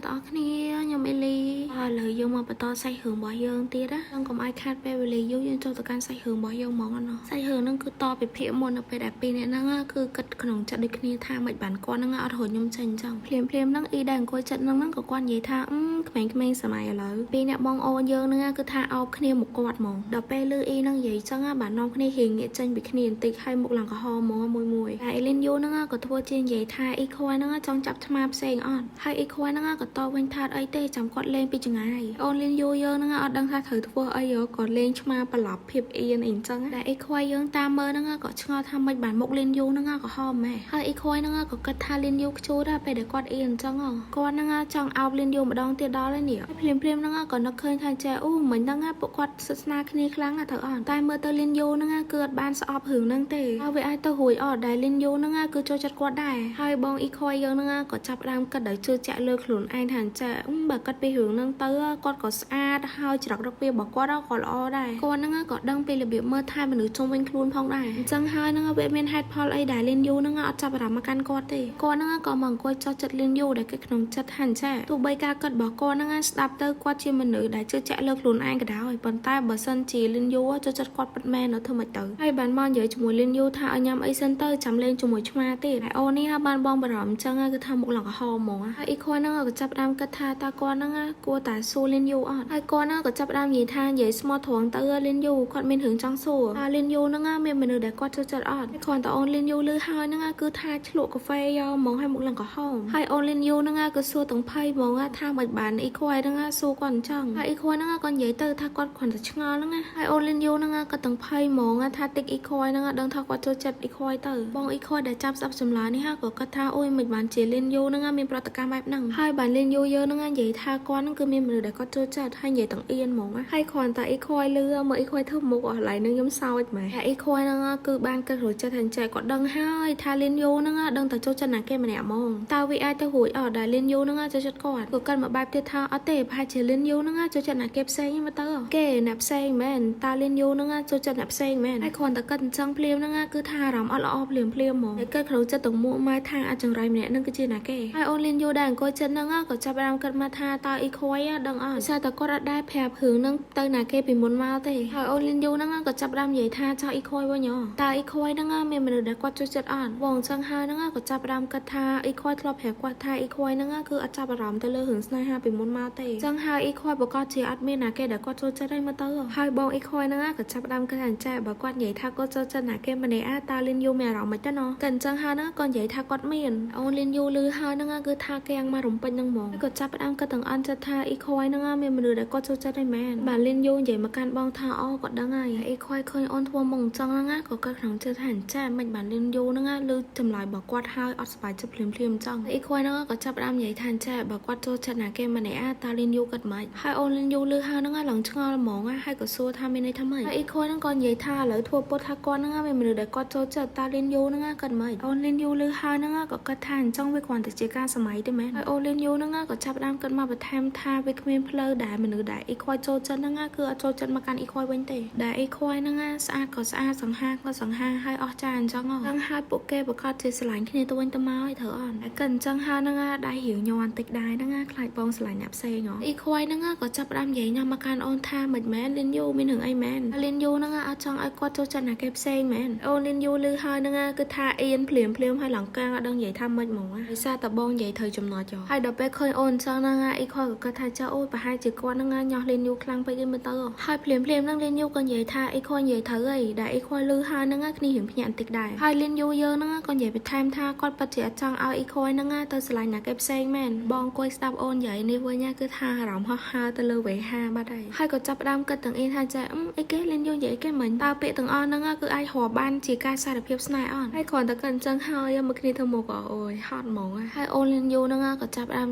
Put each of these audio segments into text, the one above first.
អ្នកទាំងអស់គ្នាខ្ញុំអេលីហើយឥឡូវយើងមកបន្តសាច់រឿងរបស់យើងទៀតណានឹងកុំឲ្យខាតពេលវេលាយូរយើងចូលទៅកាន់សាច់រឿងរបស់យើងហ្មងណោះសាច់រឿងហ្នឹងគឺតពីភាគមុននៅពេលដែលពីរអ្នកហ្នឹងគឺគិតក្នុងចិត្តដូចគ្នាថាមិនបានគាត់ហ្នឹងអត់រត់ខ្ញុំចេញអញ្ចឹងភ្លាមភ្លាមហ្នឹងអ៊ីដែលអង្គុយចិត្តហ្នឹងហ្នឹងក៏គាត់និយាយថាអឺក្មេងៗសម័យឥឡូវពីរអ្នកបងអូនយើងហ្នឹងគឺថាអោបគ្នាមកគាត់ហ្មងដល់ពេលលឺអ៊ីហ្នឹងនិយាយអញ្ចឹងបាននាំគ្នារៀងងាកចេញពីគ្នាបន្តិចហើយមុខឡើងក្រហមហ្មងមួយមួយតែអេលីនយូហ្នឹងក៏ធ្វើជានិយាយថាអ៊ីខ្វៃហ្នឹងចង់ចាប់ឆ្មាផ្សេងអត់ហើយអ៊ីខ្វៃហ្នឹងក៏តបវិញថាអីទេចាំគាត់លេងពីចង្ងាយអូនលៀនយូយើងហ្នឹងអត់ដឹងថាត្រូវធ្វើអីក៏លេងឆ្មាប្រឡប់ភាពអៀនអីអញ្ចឹងតែអ៊ីខ្វៃយើងតាមមើលហ្នឹងក៏ឆ្ងល់ថាមិនបានមុខលៀនយូហ្នឹងក៏ហមម៉េះហើយអ៊ីខ្វៃហ្នឹងក៏គិតថាលៀនយូខ្ជូតដែរពេលដែលគាត់អៀនអញ្ចឹងគាត់ហ្នឹងចង់អោបលៀនយូម្ដងទៀតដល់ហើយនេះភ្លាមភ្លាមហ្នឹងក៏នឹកឃើញថាចេះអូមិញហ្នឹងពួកគាត់សិស្នាគ្នាខ្លាំងណាស់ត្រូវអត់តែមើលទៅលៀនយូហ្នឹងគឺអត់បានស្អប់រឿងហ្នឹងទេហើយវាអាចទៅរួចអត់ដែលលៀនយូហ្នឹងគឺចូលចិត្តគាត់ដែរហើយបងអ៊ីខយយើងហ្នឹងក៏ចាប់ផ្ដើមគិតដោយជឿជាក់លើខ្លួនឯងថាចេះបើគិតពីរឿងហ្នឹងទៅគាត់ក៏ស្អាតហើយច្រឹករកពីរបស់គាត់ក៏ល្អដែរគាត់ហ្នឹងក៏ដឹងពីរបៀបមើលថែមនុស្សជុំវិញខ្លួនផងដែរអញ្ចឹងហើយហ្នឹងវាមានហេតុផលអីដែលលៀនយូហ្នឹងអត់ចាប់អារម្មណ៍មកកាន់គាត់ទេគាត់ហ្នឹងក៏មកអង្គុយចោះចិត្តលៀនយូដែលគិតក្នុងចិត្តថាចេះទោះបីការគិតរបស់គាត់ហ្នឹងស្ដាប់ទៅគាត់ជាមនុស្សដែលជឿជាក់លើខ្លួនឯងក៏ដោយប៉ុន្តែបើសិនជាលៀនយូចូលចិត្តគាត់ពិតមែននៅធ្វើម៉េចទៅហើយបានមកនិយាយជាមួយលៀនយូថាឲ្យញ៉ាំអីសិនទៅចាំលេងជាមួយឆ្មាទៀតហើយអូននេះបានបងបារម្ភអញ្ចឹងគឺថាមុខឡើងក្រហមហ្មងហើយអ៊ីខហ្នឹងក៏ចាប់ផ្ដើមគិតថាតើគាត់ហ្នឹងគួរតែសួរលៀនយូអត់ហើយគាត់ហ្នឹងក៏ចាប់ផ្ដើមនិយាយថានិយាយស្មោះត្រង់ទៅលៀនយូគាត់មានរឿងចង់សួរតើលៀនយូហ្នឹងមានមនុស្សដែលគាត់ចូលចិត្តអត់គ្រាន់តែអូនលៀនយូលឺហើយហ្នឹងគឺថាឆ្លក់កាហ្វេយកហ្មងហើយមុខឡើងក្រហមហើយអូនលៀនយូហ្នឹងគឺសួរទាំងភ័យហ្មងថាមិនបានអ៊ីខ្វៃហ្នឹងសួរគាត់អញ្ចឹងហើយអ៊ីខ្វៃហ្នឹងក៏និយាយទៅថាគាត់គ្រាន់តែឆ្ងល់ហ្នឹងហើយអូនលៀនយូហ្នឹងក៏ទាំងភ័យហ្មងថាតិចអ៊ីខ្វៃហ្នឹងដឹងថាគាត់ចូលចិត្តអ៊ីខ្វៃទៅបងអ៊ីខ្វៃដែលចាប់ស្ដាប់ចម្លើយនេះក៏គាត់ថាអូយមិនបានជាលៀនយូហ្នឹងមានប្រតិកម្មបែបហ្នឹងហើយបានលៀនយូយើងហ្នឹងនិយាយថាគាត់ហ្នឹងគឺមានមនុស្សដែលគាត់ចូលចិត្តហើយនិយាយទាំងអៀនហ្មងហើយគ្រាន់តែអ៊ីខ្វៃលឺមើលអ៊ីខ្វៃធ្វើមុខអស់ឡៃនឹងខ្ញុំសើចម៉េះហើយអ៊ីខ្វៃហ្នឹងគឺបានគិតរួចចិត្តថាចែកគាត់ដឹងហើយថាលៀនយូហ្នឹងដឹងតែចូលចិត្តណាគេម្នាក់ហ្មងតើវាអាចទៅរួចអត់ដែលលៀនយូហ្នឹងចូលចិត្តគាត់ក៏គិតមកបែបទៀតថាអត់ទេប្រហែលជាលៀនយូហ្នឹងចូលចិត្តណាគេផ្សេងមកទៅគេអ្នកផ្សេងមែនតើលៀនយូហ្នឹងចូលចិត្តអ្នកផ្សេងមែនហើយគ្រាន់តែគិតអញ្ចឹងភ្លាមហ្នឹងគឺថាអារម្មណ៍អត់ល្អភ្លាមភ្លាមហ្មងហើយគិតក្នុងចិត្តទាំងមួកម៉ែថាអាចចង្រៃម្នាក់ហ្នឹងគឺជាណាគេហើយអូនលៀនយូដែលអង្គុយចិត្តហ្នឹងក៏ចាប់ផ្ដើមគិតមកថាតើអ៊ីខ្វៃដឹងអត់សារតែគាត់អត់ដែរប្រាប់រឿងហ្នឹងទៅណាគេពីមុនមកទេហើយអូនលៀនយូហ្នឹងក៏ចាប់ផ្ដើមនិយាយថាចោះអ៊ីខ្វៃវិញតើអ៊ីខ្វៃហ្នឹងមានមនុស្សដែលគាត់ចូលចិត្តអត់បងអញ្ចឹងហើយហ្នឹងក៏ចាប់ផ្ដើមគិតថាអ៊ីខ្វៃធ្លាប់ប្រាប់គាត់ថាអ៊ីខ្វៃហ្នឹងគឺអត់ចាប់អារម្មណ៍ទៅលើរឿងស្នេហាពីមុនមកទេអញ្ចឹងហើយអ៊ីខ្វៃប្រកាសជាអត់មានណាគេដែលគាត់ចូលចិត្តឯងមកទៅហើយបងអ៊ីខ្វៃហ្នឹងក៏ចាប់ផ្ដើមគិតថាចាបើគាត់និយាយថាគាត់ចូលចិត្តណាគេម្នាក់តើលៀនយូមានអារម្មណ៍មិនទៅណោះក៏អញ្ចឹងហើយហ្នឹងក៏និយាយថាគាត់មានអូនលៀនយូលឺហើយហ្នឹងគឺថាគេយ៉ាងមករំពេចហ្នឹងហ្មងក៏ចាប់ផ្ដើមគិតទាំងអន់ចិត្តថាអ៊ីខ្វៃហ្នឹងមានមនុស្សដែលគាត់ចូលចិត្តឯមែនបាទលៀនយូនិយាយមកកាន់បងថាអូគាត់ដឹងហើយអ៊ីខ្វៃឃើញអូនធ្វើមកអញ្ចឹងហ្នឹងក៏គិតក្នុងចិត្តថាចាមិនបានលៀនយូហ្នឹងលឺចម្លើយរបស់គាត់ហើយអត់សប្បាយចិត្តភ្លាមភ្លាមអញ្ចឹងអ៊ីខ្វៃហ្នឹងក៏ចាប់ផ្ដើមនិយាយថាចាបើគាត់ចូលចិត្តណាគេម្នាក់តើលៀនយូគិតម៉េចហើយអូនលៀនយូលឺហើយហ្នឹងឡើងឆ្ងល់ហ្មងហើយក៏សួរថាមានន័យថាម៉េចហើយអ៊ីខ្វៃហ្នឹងក៏និយាយថាឥឡូវធ្វើពុតថាគាត់ហ្នឹងមានមនុស្សដែលគាត់ចូលចិត្តតើលៀនយូហ្នឹងគិតម៉េចអូនលៀនយូលឺហើយហ្នឹងក៏គិតថាអញ្ចឹងវាគ្រាន់តែជាការសម័យទេមែនហើយអូនលៀនយូហ្នឹងក៏ចាប់ផ្ដើមគិតមកបន្ថែមថាវាគ្មានផ្លូវដែលមនុស្សដែលអ៊ីខ្វៃចូលចិត្តហ្នឹងគឺអត់ចូលចិត្តមកកាន់អ៊ីខ្វៃវិញទេដែលអ៊ីខ្វៃហ្នឹងស្អាតក៏ស្អាតសង្ហាក៏សង្ហាហើយអស់ចាអញ្ចឹងហ្នឹងហើយពួកគេប្រកាសជាស្រឡាញ់គ្នាទៅវិញទៅមកហើយត្រូវអត់តែគិតអញ្ចឹងហើយហ្នឹងដៃរៀងញ័របន្តិចដែរហ្នឹងខ្លាចបងស្រឡាញ់អ្នកផ្សេងហ៎អ៊ីខ្វៃហ្នឹងក៏ចាប់ផ្ដើមនិយាយញ៉ាំមកកាន់អូនថាមិនមែនលៀនយូមានរឿងអីមែនលៀនយូហ្នឹងអត់ចង់ឲ្យគាត់ចូលចិត្តណាគេផ្សេងមែនអូនលៀនយូលឺហើយហ្នឹងគឺថាអៀនភ្លាមភ្លាមហើយឡើងកាងអត់ដឹងនិយាយថាម៉េចហ្មងដោយសារតែបងនិយាយត្រូវចំណុចហើយដល់ពេលឃើញអូនអញ្ចឹងហ្នឹងអ៊ីខ្វៃក៏គិតថាចើអូយប្រហែលជាគាត់ហ្នឹងញាស់លៀនយូខ្លាំងពេកឯងមើលទៅហើយភ្លាមភ្លាមហ្នឹងលៀនយូក៏និយាយថាអ៊ីខ្វៃនិយាយត្រូវអីដែលអ៊ីខ្វៃលឺហើយហ្នឹងគ្នារៀងភ្ញាក់បន្តិចដែរហើយលៀនយូយើងហ្នឹងក៏និយាយបន្ថែមថាគាត់ពិតជាអត់ចង់ឲ្យអ៊ីខ្វៃហ្នឹងទៅស្រឡាញ់ណាគេផ្សេងមែនបងអង្គុយស្ដាប់អូននិយាយនេះវិញគឺថាអារម្មណ៍ហោះហើរទៅលើវេហាបាត់ហើយហើយក៏ចាប់ផ្ដើមគិតទាំងអៀនថាចាអីគេលៀនយូនិយាយគេមិញតើពាក្យទាំងអស់ហ្នឹងគឺអាចរាប់បានជាការសារភាពស្នេហ៍អត់ហើយគ្រាន់តែគិតអញ្ចឹងហើយមកគ្នាធ្វើមុខអូយហត់ហ្មងហើយអូនលៀនយូហ្នឹងក៏ចាប់ផ្ដើម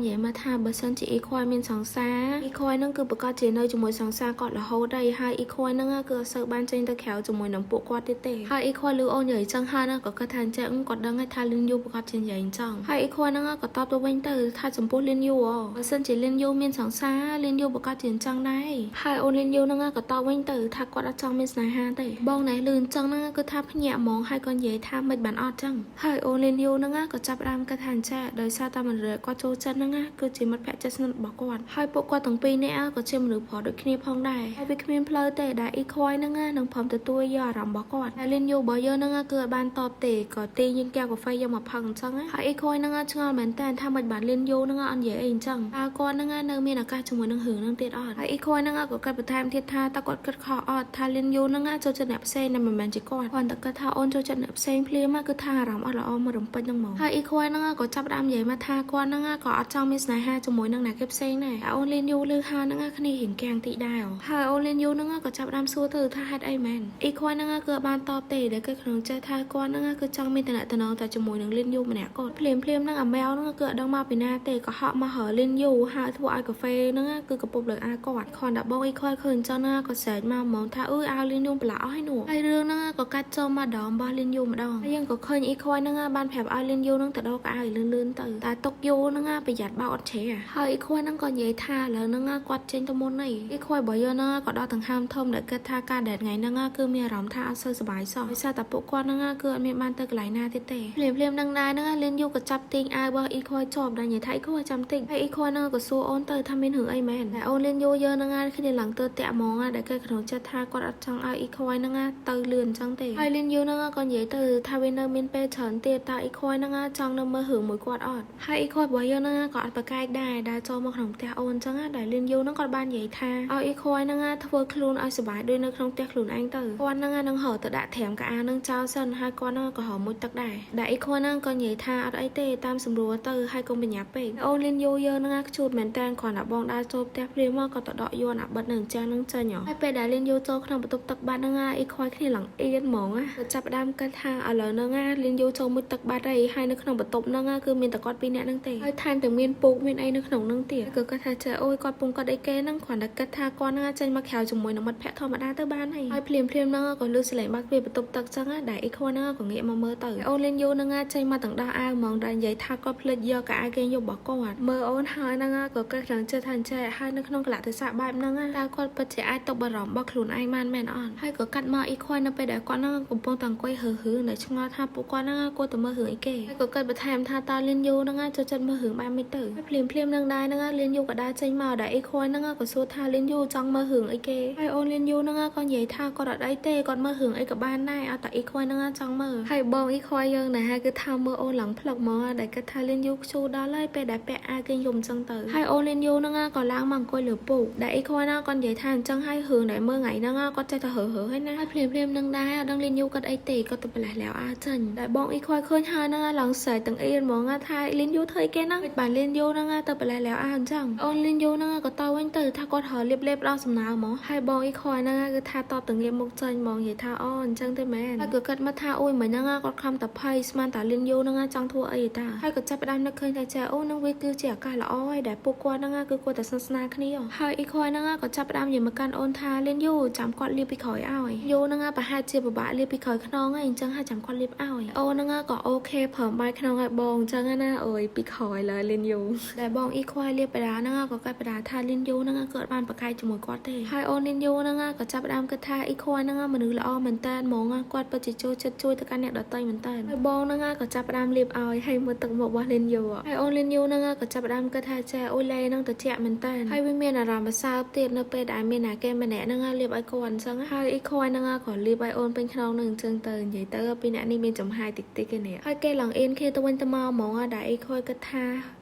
និយាយមកថាបើសិនជាអ៊ីខ្វៃមានសង្ស សារអ៊ីខយហ្នឹងគឺប្រកាសជានៅជាមួយសង្សារគាត់រហូតហើយហើយអ៊ីខយហ្នឹងគឺអត់សូវបានចេញទៅក្រៅជាមួយនឹងពួកគាត់ទៀតទេហើយអ៊ីខយលឺអូននិយាយចឹងហើយណាក៏គិតថាអញ្ចឹងគាត់ដឹងហើយថាលៀនយូប្រកាសជានិយាយអញ្ចឹងហើយអ៊ីខយហ្នឹងក៏តបទៅវិញទៅថាចំពោះលៀនយូបើសិនជាលៀនយូមានសង្សារលៀនយូប្រកាសជាអញ្ចឹងដែរហើយអូនលៀនយូហ្នឹងក៏តបវិញទៅថាគាត់អត់ចង់មានស្នេហាទេបងណែលឺអញ្ចឹងហ្នឹងគឺថាភ្ញាក់ហ្មងហើយក៏និយាយថាមិនបានអត់ចឹងហើយអូនលៀនយូហ្នឹងក៏ចាប់ផ្ដើមគិតថាអញ្ចឹងដោយសារតែមនុស្សគាត់ចូលចិត្តហ្នឹងគឺជាមិត្តភក្តិជិតស្និទ្ធរបស់គាត់ហើយពួកគាត់ទាំងពីរនាក់ក៏ជាមនុស្សប្រុសដូចគ្នាផងដែរហើយវាគ្មានផ្លូវទេដែលអ៊ីខ្វយហ្នឹងនឹងព្រមទទួលយកអារម្មណ៍របស់គាត់ហើយលៀនយូរបស់យើងហ្នឹងគឺអត់បានតបទេក៏ទាញយើងកែវកាហ្វេយកមកផឹកអញ្ចឹងហើយអ៊ីខ្វយហ្នឹងឆ្ងល់មែនតើថាមិនបានលៀនយូហ្នឹងអត់និយាយអីអញ្ចឹងតើគាត់ហ្នឹងនៅមានឱកាសជាមួយនឹងរឿងហ្នឹងទៀតអត់ហើយអ៊ីខ្វយហ្នឹងក៏គិតបន្ថែមទៀតថាតើគាត់គិតខុសអត់ថាលៀនយូហ្នឹងចូលចិត្តអ្នកផ្សេងដែលមិនមែនជាគាត់គាត់តែគិតថាអូនចូលចិត្តអ្នកផ្សេងភ្លាមគឺថាអារម្មណ៍អត់ល្អមករំពេចហ្នឹងហ្មងហើយអ៊ីខ្វយហ្នឹងក៏ចាប់ផ្ដើមនិយាយមកថាគាត់ហ្នឹងក៏អត់ចង់មានស្នេហាជាមួយនឹងអ្នកគេផ្សេងដែរតែអូនលៀនយូលឺហើយហ្នឹងគ្នារៀងកាំងតិចដែរហើយអូនលៀនយូហ្នឹងក៏ចាប់ផ្ដើមសួរទៅថាហេតុអីមែនអ៊ីខ្វយហ្នឹងគឺអត់បានតបទេដែលគេក្នុងចិត្តថាគាត់ហ្នឹងគឺចង់មានតំណែងតែជាមួយនឹងលៀនយូម្នាក់គាត់ភ្លាមភ្លាមហ្នឹងអាម៉ែវហ្នឹងគឺអត់ដឹងមកពីណាទេក៏ហក់មកហើលៀនយូហើយធ្វើឲ្យកាហ្វេហ្នឹងគឺកពុបលើអាគាត់គ្រាន់តែបងអ៊ីខ្វយឃើញអញ្ចឹងណាក៏ស្រែកមកហ្មងថាអើយអាវលៀនយូប្រឡាក់អស់ហើយនោះហើយរឿងហ្នឹងក៏កាត់ចូលមកដមរបស់លៀនយូម្ដងហើយយើងក៏ឃើញអ៊ីខ្វយហ្នឹងបានប្រាប់ឲ្យលៀនយូហ្នឹងទៅដកអាវឲ្យលឿនលឿនទៅតែទុកយូរហ្នឹងប្រយ័ត្នបោកអត់ជ្រះហើយអ៊ីខ្វយហ្នឹងក៏និយាយថាឥឡូវហ្នឹងគាត់ចេញទៅមុនហើយអ៊ីខ្វយរបស់យើងហ្នឹងក៏ដល់ដង្ហើមធំដែលគិតថាការ date ថ្ងៃហ្នឹងគឺមានអារម្មណ៍ថាអត់សូវសប្បាយសោះដោយសារតែពួកគាត់ហ្នឹងគឺអត់មានបានទៅកន្លែងណាទៀតទេភ្លាមភ្លាមហ្នឹងដែរហ្នឹងលៀនយូក៏ចាប់ទាញអាវរបស់អ៊ីខ្វយជាប់ដល់និយាយថាអ៊ីខ្វយចាំតិចហើយអ៊ីខ្វយហ្នឹងក៏សួរអូនទៅថាមានរឿងអីមែនតែអូនលៀនយូយើងហ្នឹងគ្នាឡើងទៅតាក់ហ្មងដែលគេក្នុងចិត្តថាគាត់អត់ចង់ឲ្យអ៊ីខ្វយហ្នឹងទៅលឿនអញ្ចឹងទេហើយលៀនយូហ្នឹងក៏និយាយទៅថាវានៅមានពេលច្រើនទៀតតើអ៊ីខ្វយហ្នឹងចង់នៅមើលរឿងមួយគាត់អត់ហើយអ៊ីខ្វយរបស់យើងហ្នឹងក៏អត់ប្រកែកដែរដែលចូលមកក្នុងផ្ទះអូនអញ្ចឹងដែលលៀនយូហ្នឹងគាត់បាននិយាយថាឲ្យអ៊ីខ្វយហ្នឹងធ្វើខ្លួនឲ្យសប្បាយដូចនៅក្នុងផ្ទះខ្លួនឯងទៅគាត់ហ្នឹងនឹងរកទៅដាក់ត្រាំកៅអៅហ្នឹងចោលសិនហើយគាត់ហ្នឹងក៏រកមួយទឹកដែរដែលអ៊ីខ្វយហ្នឹងក៏និយាយថាអត់អីទេតាមសម្រួលទៅហើយកុំបញ្ញាពេកអូនលៀនយូយើងហ្នឹងខ្ជូតមែនតើគ្រាន់តែបងដើរចូលផ្ទះភ្លាមមកក៏ទៅដកយួនអាបិទនៅអញ្ចឹងហ្នឹងចេញហើយពេលដែលលៀនយូចូលក្នុងបន្ទប់ទឹកបាត់ហ្នឹងអ៊ីខ្វយគ្នាឡើងអៀនហ្មងក៏ចាប់ផ្ដើមគិតថាឥឡូវហ្នឹងលៀនយូចូលមួយទឹកបាត់ហើយហើយនៅក្នុងបន្ទប់ហ្នឹងគឺមានតែគាត់ពីរនាក់ហ្នឹងទេហើយថែមទាំងមានពូកមានអីនៅក្នុងហ្នឹងទៀតគឺគាត់ថាចេះអូយគាត់ពងគាត់អីគេហ្នឹងគ្រាន់តែគិតថាគាត់ហ្នឹងចេញមកក្រៅជាមួយនឹងមិត្តភក្តិធម្មតាទៅបានហើយហើយភ្លាមភ្លាមហ្នឹងក៏លឺសលេងបាក់ទ្វារបន្ទប់ទឹកចឹងដែលអ៊ីខ្វហ្នឹងក៏ងាកមកមើលទៅអូនលៀនយូហ្នឹងចេញមកទាំងដោះអាវហ្មងដែលនិយាយថាគាត់ភ្លេចយកកៅអៅគេយករបស់គាត់មើលអូនហើយហ្នឹងក៏គិតក្នុងចិត្តថាចេះហើយនៅក្នុងកលៈទេសៈបែបហ្នឹងតើគាត់ពិតជាអាចទប់បារម្ភរបស់ខ្លួនឯងបានមែនអត់ហើយក៏កាត់មកអ៊ីខ្វនៅពេលដែលគាត់ហ្នឹងកំពុងតែអង្គុយហឺហឺនៅឆ្ងល់ថាពួកគាត់ហ្នឹងគួរតែមើលរឿងអីគេហើយក៏គិតបន្ថែមថាតើលៀនយូហ្នឹងចូលចិត្តមើលរឿងបែបម៉េចទៅហើយភ្លាមភ្លាមនឹងដែរហ្នឹងលៀនយូក៏ដើរចេញមកដែលអ៊ីខ្វហ្នឹងក៏សួរថាលៀនយូចង់មើលរឿងអីគេហើយអូនលៀនយូហ្នឹងក៏និយាយថាគាត់អត់អីទេគាត់មើលរឿងអីក៏បានដែរអត់តែអ៊ីខ្វហ្នឹងចង់មើលហើយបងអ៊ីខ្វយើងណាគឺថាមើលអូនឡើងផ្លឹកមកដែលគិតថាលៀនយូខ្ជូដល់ហើយពេលដែលពាក់អាវគេយំអញ្ចឹងទៅហើយអូនលៀនយូហ្នឹងក៏ឡើងមកអង្គុយលើពូកដែលអ៊ីខ្វហ្នឹងគាត់និយាយថាអញ្ចឹងហើយរឿងដែលមើលថ្ងៃហ្នឹងគាត់ចេះតែរើរើហើយណាហើយភ្លាមភ្លាមនឹងដែរអត់ដឹងលៀនយូគាត់អីទេគាត់ទៅប្រឡេះលាវអាវចេញដែលបងអ៊ីខ្វឃើញហើយហ្នឹងឡើងស្រែកទាំងអៀនហ្មងថាលៀនយូធ្វើអីគេហ្នឹងបានលៀនយូហ្នឹងទៅប្រឡេះលាវអាវអញ្ចឹងអូនលៀនយូហ្នឹងក៏តវិញទៅថាគាត់រើលៀបលេបដល់សំណើហ្មងហើយបងអ៊ីខ្វហ្នឹងគឺថាតបទាំងងាកមុខចេញហ្មងនិយាយថាអូអញ្ចឹងទេមែនហើយក៏គិតមកថាអូយមិញហ្នឹងគាត់ខំតែភ័យស្មានតាលៀនយូហ្នឹងចង់ធ្វើអីតាហើយក៏ចាប់ផ្ដើមនឹកឃើញថាចាអូនឹងវាគឺជាឱកាសល្អហើយដែលពួកគាត់ហ្នឹងគឺគួរតែស្និទ្ធស្នាលគ្នាហើយអ៊ីខ្វហ្នឹងក៏ចាប់ផ្ដើមនិយាយមកកាន់អូនថាលៀនយូចាំគាត់លាបពីក្រោយឲ្យយូហ្នឹងប្រហែលជាពិបាកលាបពីក្រោយខ្នងហើយអញ្ចឹងហើយចាំគាត់លាបឲ្យអូនហ្នឹងក៏ OK ព្រមបាយខ្នងឲ្យបងអញ្ចឹងណាអូយពីក្រោយឡើយលៀនយូដែលបងអ៊ីខ្វលាបបដាហ្នឹងក៏កាត់បដាថាលៀនយូហ្នឹងគឺអត់បានប្រកែកជាមួយគាត់ទេហើយអូនលៀនយូហ្នឹងក៏ចាប់ផ្ដើមគិតថាអ៊ីខ្វហ្នឹងមនុស្សល្អមែនតើហ្មងគាត់ពិតជាចូលចិត្តជួយទៅកាន់អ្នកដទៃមែនតើហើយបងហ្នឹងក៏ចាប់ផ្ដើមលាបឲ្យហើយមើលទឹកមុខរបស់លៀនយូហើយអូនលៀនយូហ្នឹងក៏ចាប់ផ្ដើមគិតថាចាអូយលេហ្នឹងត្រជាក់មែនតើហើយវាមានអារម្មណ៍ប្រសើរទៀតនៅពេលដែលមានណាគេម្នាក់ហ្នឹងលាបឲ្យគាត់អញ្ចឹងហើយអ៊ីខ្វហ្នឹងក៏លាបឲ្យអូនពេញខ្នងហ្នឹងអញ្ចឹងទៅនិយាយទៅពីអ្នកនេះមានចំហាយតិចតិចឯនេះហើយគេឡើងអៀនគ្នាទៅវិញទៅមកហ្មងដែលអ៊ីខ្វគិតថ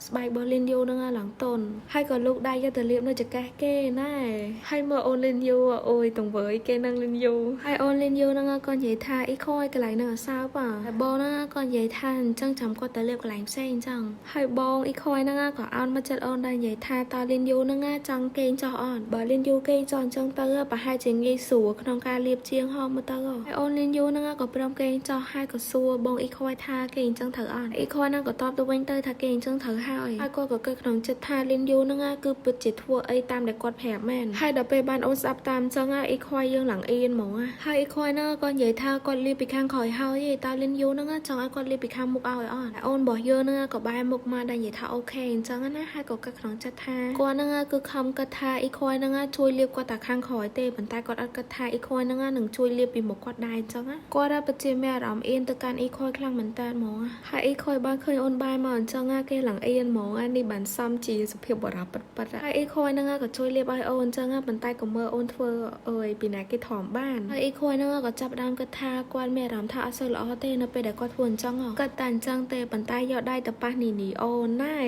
ាស្បែករបស់លៀនយូហ្នឹងឡើងតន់ហើយក៏លូកដៃយកទៅលាបនៅចង្កេះគេណែហើយមើលអូនលៀនយូអូយទង្វើគេនឹងលៀនយូហើយអូនលៀនយូហ្នឹងក៏និយាយថាអ៊ីខ្វកន្លែងហ្នឹងអសើបហើយបងហ្នឹងក៏និយាយថាអញ្ចឹងចាំគាត់ទៅលាបកន្លែងផ្សេងអញ្ចឹងហើយបងអ៊ីខ្វហ្នឹងក៏អោនមកចិត្តអូនដែរនិយាយថាតើលៀនយូហ្នឹងចង់គេងចោះអត់បើលៀនយូគេងចោះអញ្ចឹងទៅប្រហែលជាងាយស្រួលក្នុងការលាបជាងហមមើលទៅហើយអូនលៀនយូហ្នឹងក៏ព្រមគេងចោះហើយក៏សួរបងអ៊ីខ្វថាគេអញ្ចឹងត្រូវអត់អ៊ីខ្វហ្នឹងក៏តបទៅវិញទៅថាគេអញ្ចឹងត្រូវហើយហើយគាត់ក៏គិតក្នុងចិត្តថាលៀនយូហ្នឹង គឺពិតជាធ្វើអីតាមដែលគាត់ប្រាប់មែនហើយដល់ពេលបានអូនស្ដាប់តាមអញ្ចឹងអ៊ីខ្វាយយើងឡើងអៀនហ្មងហើយអ៊ីខ្វាយហ្នឹងក៏និយាយថាគាត់លាបពីខាងក្រោយហើយតើលៀនយូហ្នឹងចង់ឲ្យគាត់លាបពីខាងមុខឲ្យអត់អូនរបស់យើងហ្នឹងក៏បែរមុខមកដែលនិយាយថា OK អញ្ចឹងណាហើយក៏គិតក្នុងចិត្តថាគាត់ហ្នឹងគឺខំគិតថាអ៊ីខ្វាយហ្នឹងជួយលាបគាត់តែខាងក្រោយទេប៉ុន្តែគាត់អត់គិតថាអ៊ីខ្វាយហ្នឹងនឹងជួយលាបពីមុខគាត់ដែរអញ្ចឹងគាត់ពិតជាមានអារម្មណ៍អៀនទៅកាន់អ៊ីខ្វាយខ្លាំងមែនតើហ្មងហើយអ៊ីខ្វាយបានឃើញអូនបែរមកអញ្ចឹងគេឡើងអៀនហ្មងអានេះបានសំជាសុភាពបរិបពិតពិតហើយអ៊ីខ្វាយហ្នឹងក៏ជួយលាបឲ្យអូនអញ្ចឹងប៉ុន្តែក៏មើលអូនធ្វើអើយពីណាគេធំបានហើយអ៊ីខ្វាយហ្នឹងក៏ចាប់ដើមគិតថាគាត់មានអារម្មណ៍ថាអត់សូវល្អទេនៅពេលដែលគាត់ធ្វើអញ្ចឹងគាត់តែអញ្ចឹងទេប៉ុន្តែយកដៃទៅប៉ះនីនីអូនណែ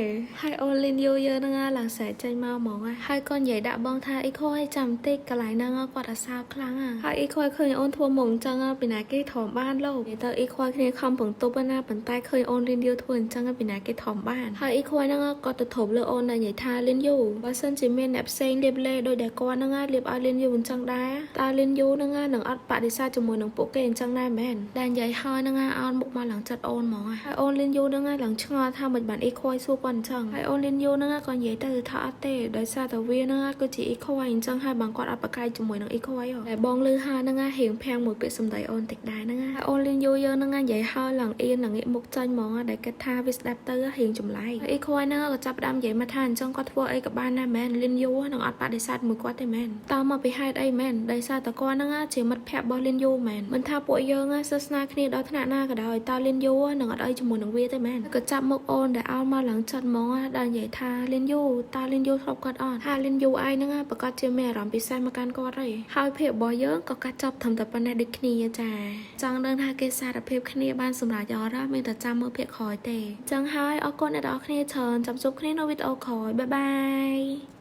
ហើយអូនលីនយូយើងហ្នឹងឡើងស្រែកចេញមកហ្មងហើយក៏និយាយដាក់បងថាអ៊ីខយចាំតិចកន្លែងហ្នឹងគាត់អាសើខ្លាំងហើយអ៊ីខយឃើញអូនធ្វើមកអញ្ចឹងពីណាគេធំបានលោកនិយាយទៅអ៊ីខយគ្នាខំពងទប់ណាប៉ុន្តែឃើញអូនលីនយូធ្វើអញ្ចឹងពីណាគេធំបានហើយអ៊ីខយហ្នឹងក៏ទៅធប់លើអូនដែលនិយាយថាលីនយូបើសិនជាមានអ្នកផ្សេងលាបលេដោយដែលគាត់ហ្នឹងលាបឲ្យលីនយូអញ្ចឹងដែរតើលីនយូហ្នឹងនឹងអត់បដិសេធជាមួយនឹងពួកគេអញ្ចឹងដែរមែនដែលនិយាយហើយហ្នឹងអោនមុខមកឡើងចិត្តអូនហ្មងហើយអូនលីនយូហ្នឹងឡើងឆ្ងល់ថាមិនបានអ៊ីខយសួរគាត់អញ្ចឹងហើយអូនលីនយូហ្នឹងក៏និយាយទៅថាអត់ទេដោយសារតែវាហ្នឹងគឺជាអ៊ីខយអញ្ចឹងហើយបងគាត់អត់ប្រកែកជាមួយនឹងអ៊ីខយតែបងលឺហើយហ្នឹងរៀងភាំងមួយពាក្យសម្ដីអូនតិចដែរហ្នឹងហើយអូនលីនយូយើងហ្នឹងនិយាយហើយឡើងអៀនឡើងងាកមុខចាញ់ហ្មងដែលគិតថាវាស្ដាប់ទៅរៀងចម្លែកហើយអ៊ីខយហ្នឹងក៏ចាប់ផ្ដើមនិយាយមកថាអញ្ចឹងគាត់ធ្វើអីក៏បានដែរមែនលីនយូនឹងអត់បដិសេធមួយគាត់ទេមែនតើមកពីហេតុអីមែនដោយសារតែគាត់ហ្នឹងជាមិត្តភក្តិរបស់លីនយូមែនមិនថាពួកយើងសស្នាគ្នាដល់ថ្នាក់ណាក៏ដោយតើលីនយូនឹងអត់អីជាមួយនឹងវាទេមែនក៏ចាប់មុខអូនដែលអោនមកឡើងចិត្តហ្មងដល់និយាយថាលីនយូតើលីនយូធ្លាប់គាត់អត់ថាលីនយូឯងហ្នឹងប្រកាសជាមានអារម្មណ៍ពិសេសមកកាន់គាត់ហើយហើយភាពរបស់យើងក៏កាត់ចប់ត្រឹមតែប៉ុណ្ណេះដូចគ្នាចាចង់ដឹងថាគេសារភាពគ្នាបានសម្រេចអត់មានតែចាំមើលភាគក្រោយទេចឹងហើយអរគុណអ្នកនរគ្នាច្រើនចាំជួបគ្នានៅវីដេអូក្រោយ bye bye.